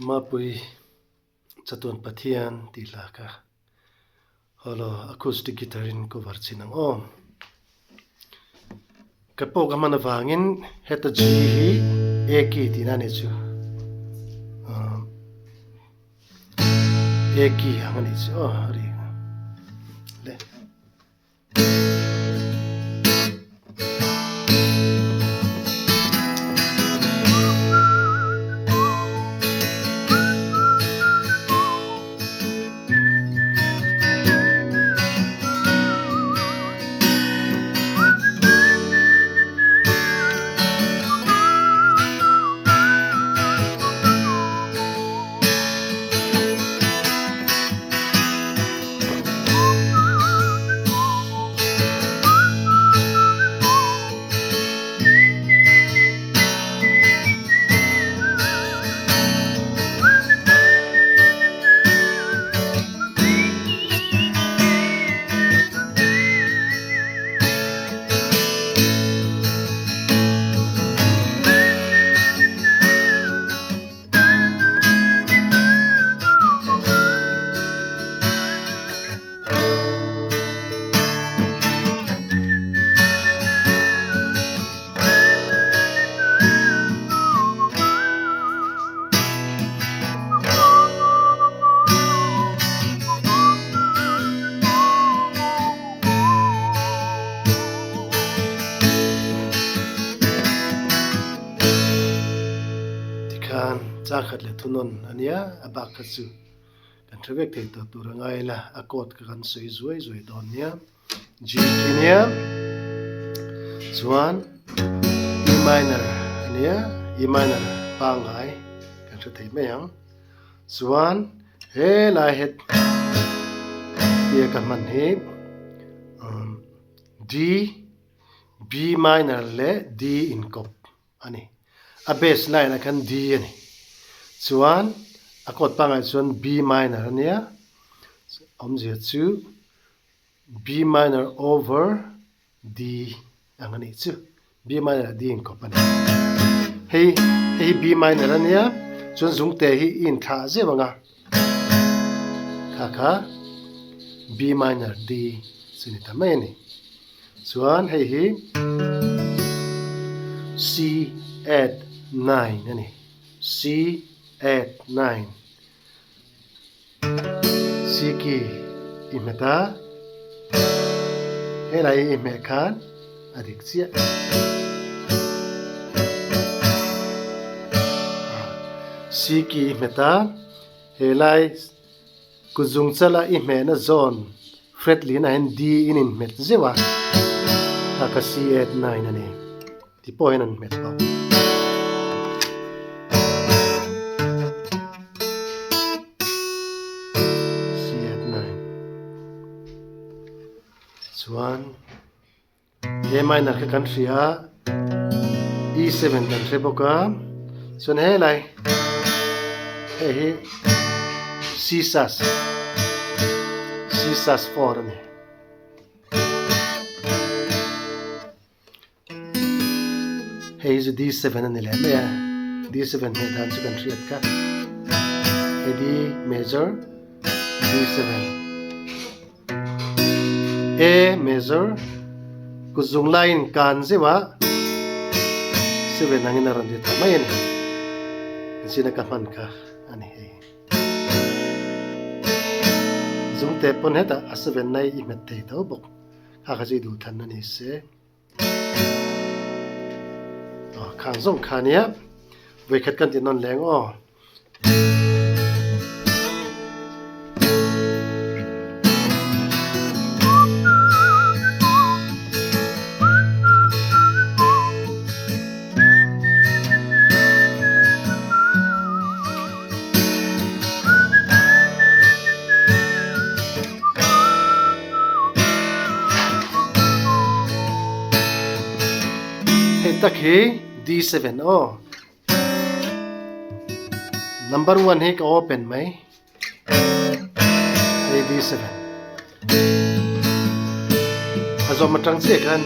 Mapui Chatuan Pathian tih hla kha hawlaw acoustic guitar in cover chin ang aw. Ka pawh ka hman avangin heta G hi A key tihna a nih chu. A key ang a nih chu aw a ri le. Tikhan chang khat leh thunawn a nia, a bak kha chu kan hre vek thei tawh tur a ngai la, a code kha kan sawi zuai zuai dawn nia. G khi nia, chuan E minor a nia, E minor pangngai kan hre thei mai ang. Chuan helai het tia ka hman hi D, B minor leh D inkawp a ni. A bass line ah khan D a ni. Chuan a chord pangngai chuan B minor a nia, awmzia chu B minor over D ang a nih chu. B minor leh D inkawp a ni. Hei hei hi B minor a nia, chuan zungte hi i inthlah zeuh ang a, kha kha B minor D chu ni ta mai a ni. Chuan hei hi C add 9 a ni. C add 9. C key i hmet a, helai i hmeh khan a dik chiah. C key i hmet a, helai Kutzung chala i hmehna zawn fret lin ah hian D in inhmet zeuh a, kha kha C 8 9 a ni ti pawh hian an hmet bawk. C 8 9 Chuan A minor kha kan hria a, E7 kan hre bawk a, chuan helai hei hi C sus, C sus 4 a ni. Hei hi chu D7 a ni leh mai a, D7 hmeh dan chu kan hriat kha. Hei D major D7. A major kut zung laiin kan zeuh a 7 angin a rawn ti ta mai a ni. Enchina ka hman kha a ni hei. Zungte pawn hetah a 7 nai i hmet thei tho bawk. Kha kha chu i duh than a ni se. Aw khang zawng kha nia vawikhat kan ti nawn leng aw. Hei tak hi D7 aw. Number 1 hi ka open mai. Hei D7. A zawm atang chiah khan.